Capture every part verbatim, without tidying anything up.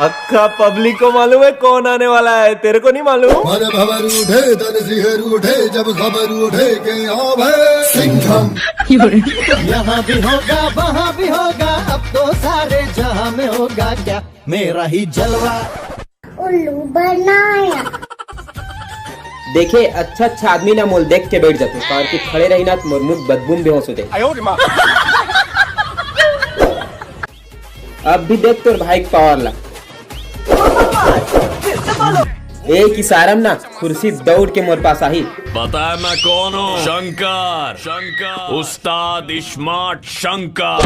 अक्खा public को मालूम है कौन आने वाला है, तेरे को नहीं मालूम? मन भवर उठे, तन सिहर उठे, जब खबर उठे के आवे सिंघम। यहाँ भी होगा, वहाँ भी होगा, अब तो सारे जहाँ में होगा क्या मेरा ही जलवा। उल्लू बनाया। देखे, अच्छा अच्छा आदमी ना मोल देख के बैठ जाते, काबर कि खड़े रही ना तो मोर मुंह बदबू में बेहोश हो जाए। अब भी देख तोर भाई के पावर ला। एक इशारा में ना कुर्सी दौड़ के मोर पास आही। पता है मैं कौन हूँ? शंकर, शंकर, उस्ताद स्मार्ट शंकर।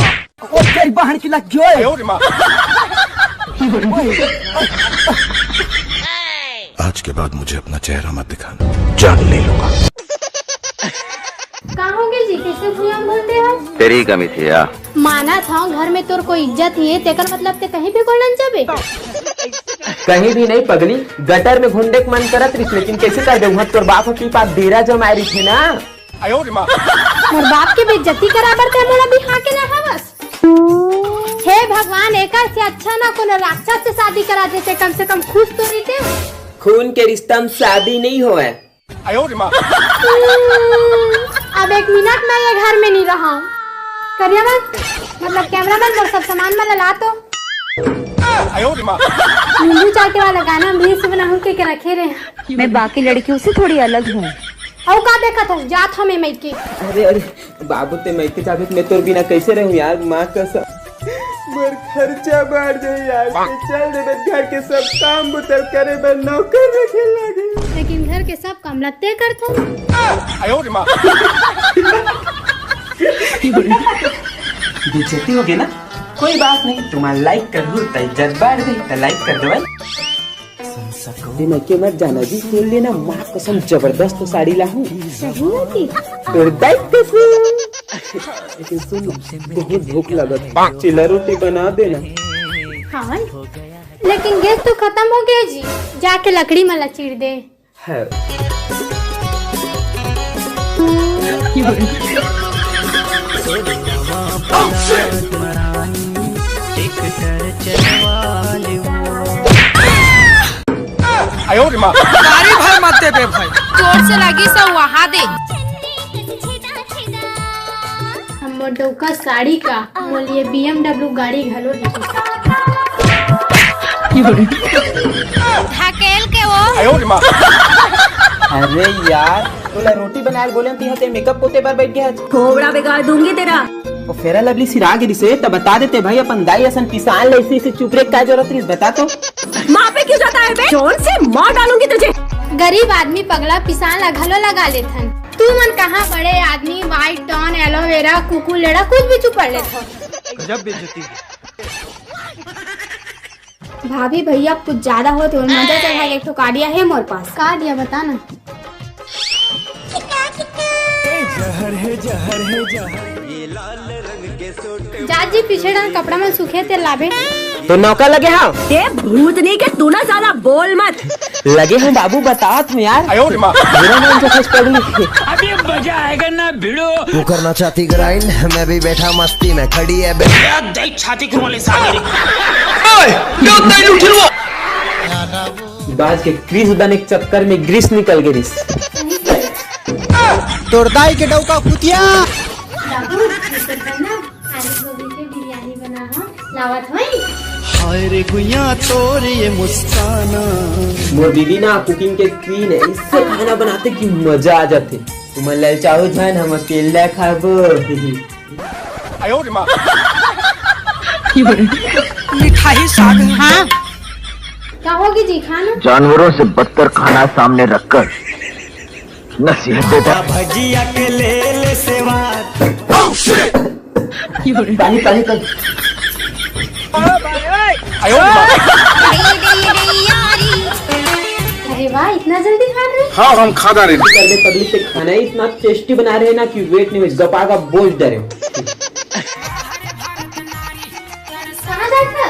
ओ तेरी बहन की लग गई। आज के बाद मुझे अपना चेहरा मत दिखाना, जान ले लूंगा। का होगे जी, कैसे भुइयां घूमते हो? तेरी ही कमी थी यार। मानत हव घर में तोर कोई इज्जत नहीं है, तेकर मतलब ते कहीं भी गोलन जाबे? कहीं भी नहीं पगली, गटर में घुंडे के मन करत रहिस, लेकिन कैसे कर दे, वहाँ तोर बाप ह पी पात डेरा जमाए रहिथे ना। मोर बाप के बेइज्जती कराबर ते मोला बिहा के ना हवस। हे भगवान, एकर से अच्छा ना कोनो राक्षस से शादी करा देते, कम से कम खुश तो रहिते। खून के रिश्ता में शादी नहीं होवे। अब एक मिनट मैं ये घर में नहीं रहा। करिया मन, मतलब कैमरा मन, मोर सब सामान मन ला तो। नींबू चाटे वाला गाना भी से बनाहूं के, के रखे रहे। मैं बाकी लड़कियों से थोड़ी अलग हूँ। अउ का देखत हस? जात हमें मइके। अरे, अरे, बाबू ते मइके जाबे त मैं तोर बिना कैसे रहूं यार, माँ कसम। मोर खर्चा बढ़ जाए यार, ते चल देबे, घर के सब काम बुतल करे बर नौकर रखे लागे। लेकिन घर के सब काम लगते करथो। बेइज्जती हो गई ना, कोई बात नहीं, तुम्हारा लाइक करूँ त इज्जत बढ़ गई, त लाइक कर दो भाई। दिन के मत जाना जी, तोर ले ना माँ कसम जबरदस्त साड़ी लाहूं। सही में की? तोर दाई कसम। लेकिन सुन, बहुत भूख लगत, चिल्ला रोटी बना देना। हाँ, लेकिन गैस तो खत्म हो गया जी, जाके लकड़ी मला चीर दे। है। गाड़ी भाई मत दे बे भाई। जोर से लगी सब वहा दे। हम मोर डौका साड़ी का, मोर लिए B M W गाड़ी घलो लेके। ढकेल के वो। अरे यार, तोला रोटी बनाए बोले हन, तिहा ते मेकअप पोते बर बैठ गया। खोबड़ा बिगाड़ दूंगी तेरा। ओ फेरा लवली सिरा गिरिस हे, त बता देते भाई, अपन दाई असन पिसान ले इसे, इसे चुप रे, का जरूरत रहिस, बता तो। माँ पे क्यों जाता है बे? जोर से मार डालूंगी तुझे। गरीब आदमी पगला पिसान ला घलो लगा लेथन। तू मन कहाँ बड़े आदमी, वाइट टॉन, एलोवेरा, कुकू लेड़ा, कुछ भी चुपड़ लेथो। गजब बेइज्जती है। भाभी भैया कुछ ज्यादा होत हे, मजा चढ़ा के एक ठो कार्डिया हे मोर पास। कार्डिया बता ना। जहर है, जहर है, जहर। जा जी, पीछे डाल कपड़ा मन सूखे तेल लाबे। तो नौका लगे हाव। ए भूतनी के, तू ना ज्यादा बोल मत। लगे हूँ बाबू, बतात हूँ यार। आयो रे माँ। मेरा नाम तो कुछ पगली। अभी मजा आएगा ना भिड़ो। वो करना चाहती ग्राइंड, मैं भी बैठा मस्ती में, खड़ी है बे- छाती क्यों वाले साले। ओए, क्यों तैनू ठिलवा? बाज के क्रिस बने के चक्कर में ग्रीस निकल गे रिस। तोर दाई के डौका कुतिया। बाबू, ये सब है ना, आलू गोभी के बिरयानी बना, हाँ, लावत हई। हाय रे गुइया तोर ये मुस्काना। मोर दीदी ना कुकिंग के क्वीन है, इससे खाना बनाते कि मजा आ जाते। तुमन ललचाओ झन, हम अकेला खाबो। मिठाई साग। हाँ। का होगे जी, खाना? जानवरों से बदतर खाना सामने रखकर नसीहत देता। भजिया के ले ले सेवा। पानी, पानी, पानी। अरे वाह, इतना जल्दी खा रहे हैं? हाँ, हम खा डारे। कर दे, पब्लिक से खाना ही इतना टेस्टी बना रहे हैं ना कि वेट नहीं हुई, गपा गप बोझ डरे। कहाँ जाता?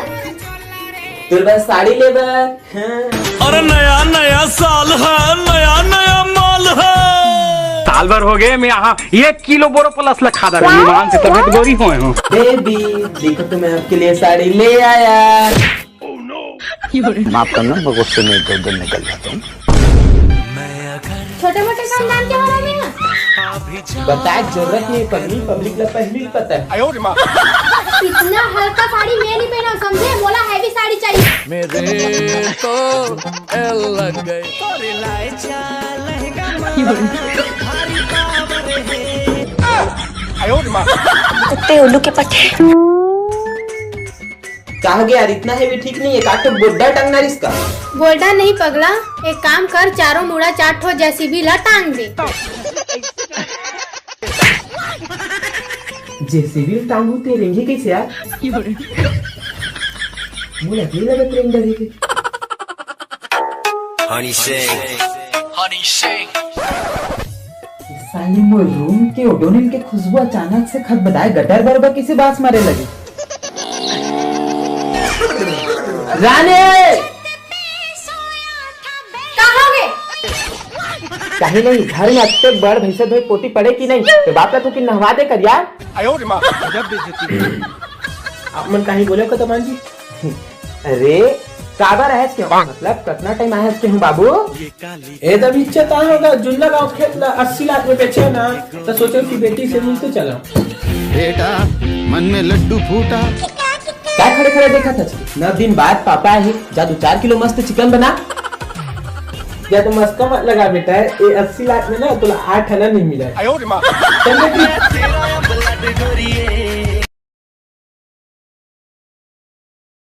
तोर बर साड़ी लेबर। हाँ। अरे नया नया साल है, नया नया माल है। साल भर हो गए मैं यहाँ एक किलो बोरो प्लस ला खा डारे, ईमान से तबियत गोरी होए हूँ। बेबी, देखो तो मैं आपके लिए साड़ी ले आया। माफ करना, मैं गुस्से में इधर उधर निकल जाता हूँ। छोटे मोटे काम जान के वाला नहीं है। बताए जरूरत नहीं पगली, पब्लिक ला पहली पता है। इतना हल्का साड़ी मैं नहीं पहना, समझे? मोला हैवी साड़ी चाहिए। मेरे तो एल लग गए। कुत्ते उल्लू के पट्टे। का हो गया यार, इतना हैवी ठीक नहीं है का? तो गोड्डा टांगना रिस का? गोड्डा नहीं पगला, एक काम कर, चारों मुड़ा चार ठो जेसीबी ला टांग दे। जेसीबी टांगू ते रेंगी कैसे यार? मुझे नहीं लगा ट्रेन डरेगी। हनी सिंह। हनी सिंह। साले मोर रूम के ओडोनिल के खुशबू अचानक से खत बदाए गटर बरबर किसे बास मारे लगे। रानी। कहाँ गे? कहीं नहीं, घर में अत्ते बड़ भैंसे धोए पोती पड़े कि नहीं? तो बाप ला तू कि नहवा दे कर यार। आप मन कहीं बोले को तो मान जी। अरे, काबर आयस के हो? मतलब, कतना टाइम आयस के हो बाबू? ए, तब इच्छा ता होगा, जुल्ला गांव खेत ला अस्सी लाख में बेचे ना, तो सोचो कि बेटी से मिलते चला। बेटा, मन में लड्डू फूटा। का खड़े खड़े देखा था? नौ दिन बाद पापा आही, जा दू चार किलो मस्त चिकन बना। या तो मस्का मत लगा बेटा, ये अस्सी लाख में ना तोला आठ आना नहीं मिला। चल बेटी।